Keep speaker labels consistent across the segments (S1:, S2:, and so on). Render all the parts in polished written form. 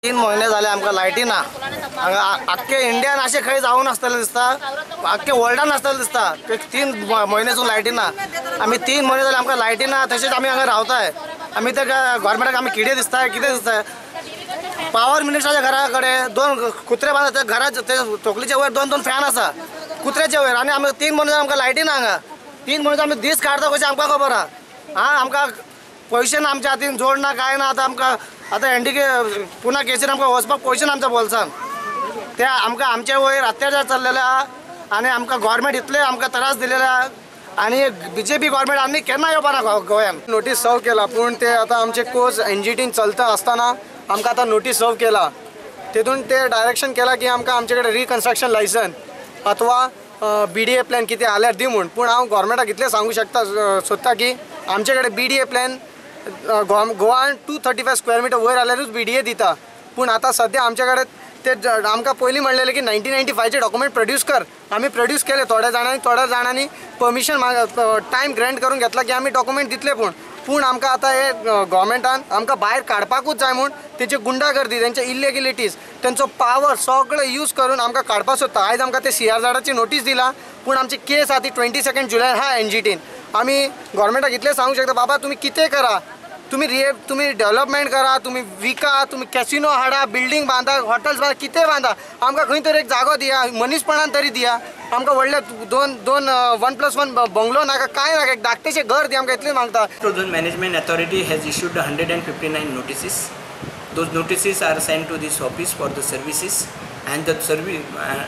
S1: 3 म्हयने जाले आमकां लायटी ना. हांगा आख्खे इंडियान अशें खंय जावं नासतलें दिसता, आख्खे वर्ल्डान नासतलें दिसता. 3 म्हयने लायटी ना. आमी 3 म्हयने जाले आमकां लायटी ना, तशेंच आमी हांगा रावताय. आमी ते गव्हर्मेंटाक आमी कितें दिसता, कितें दिसता. पावर मिनिस्टराच्या घरा कडेन 2 कुत्रे बांदता, घरा तकलीच्या वयर 2 2 फॅन आसा कुत्र्याच्या वयर. आनी आमी 3 म्हयने आमकां लायटी ना हांगा. 3 म्हयने आमी दीस काडता कशें आमकां खबर आहा. आं, आमकां पयशे ना आमच्या हातीन, जोड ना, कांय ना. आतां आमकां आतां एनडीके पुना केसीन आमकां वचपाक पयशे ना आमच्या बोल्सान. ते आमकां आमचे वयर अत्याचार चल्लेले आहा आनी आमकां गव्हर्मेंट इतले आमकां त्रास दिलेले आहा. आनी बीजेपी गव्हर्मेंट आनी केन्ना येवपा ना गोंयान.
S2: नोटीस सर्व केला, पूण ते आतां आमचे कोर्स एनजीटीन चलता आसतना आमकां आतां नोटीस सर्व केला. तेतून ते डायरेक्शन केला की आमकां आमचे कडेन रिकन्स्ट्रक्शन लायसन अथवा बीडीए प्लॅन कितें आल्यार दी म्हूण. पूण हांव गव्हर्मेंटाक इतलें सांगूंक शकता सोदता की आमचे कडेन बीडीए प्लॅन गोवान 235 स्क्वेअर मिटर वयर आल्यारूच बीडीए दिता. पूण आतां सद्या आमचे कडेन ते आमकां पयलीं म्हणलेलें की 1995चे डॉक्युमेंट प्रोड्यूस कर. आमी प्रोड्यूस केले, थोड्या जाणांनी थोड्या जाणांनी परमिशन टायम ग्रँट करून घेतला की आमी डॉक्युमेंट दितले. पूण पूण आमकां आतां हे गव्हर्मेंटान आमकां भायर काडपाकूच जाय म्हूण तेंची गुंडागर्दी, तेंचे इल्लेगलिटीज, तेंचो पावर सगळो यूज करून आमकां काडपाक सोदता. आयज आमकां ते सीआर झाडाची नोटीस दिला, पूण आमची केस आहा ती 22 जुलय आहा एनजीटीन. आमी गव्हर्मेंटाक इतलें सांगूंक शकता, बाबा तुमी कितें करा, तुमी तुमी डेवलपमेंट करा, तुमी विका, तुमी कॅसिनो हाडा, बिल्डींग बांदा, हॉटेल्स बांदा, कितें बांदा, आमकां खंय तरी एक जागो दिया, मनीसपणान तरी दिया. आमकां व्हडले 2 2 1+1 बंगलो नाका, कांय नाका, एक धाकटेशें घर दी आमकां, इतलें मागता.
S3: Zone Management Authority has issued 159 notices. Those notices are sent to this office for the services, and the service,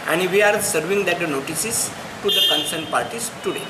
S3: and we are serving that notices to the concerned parties today.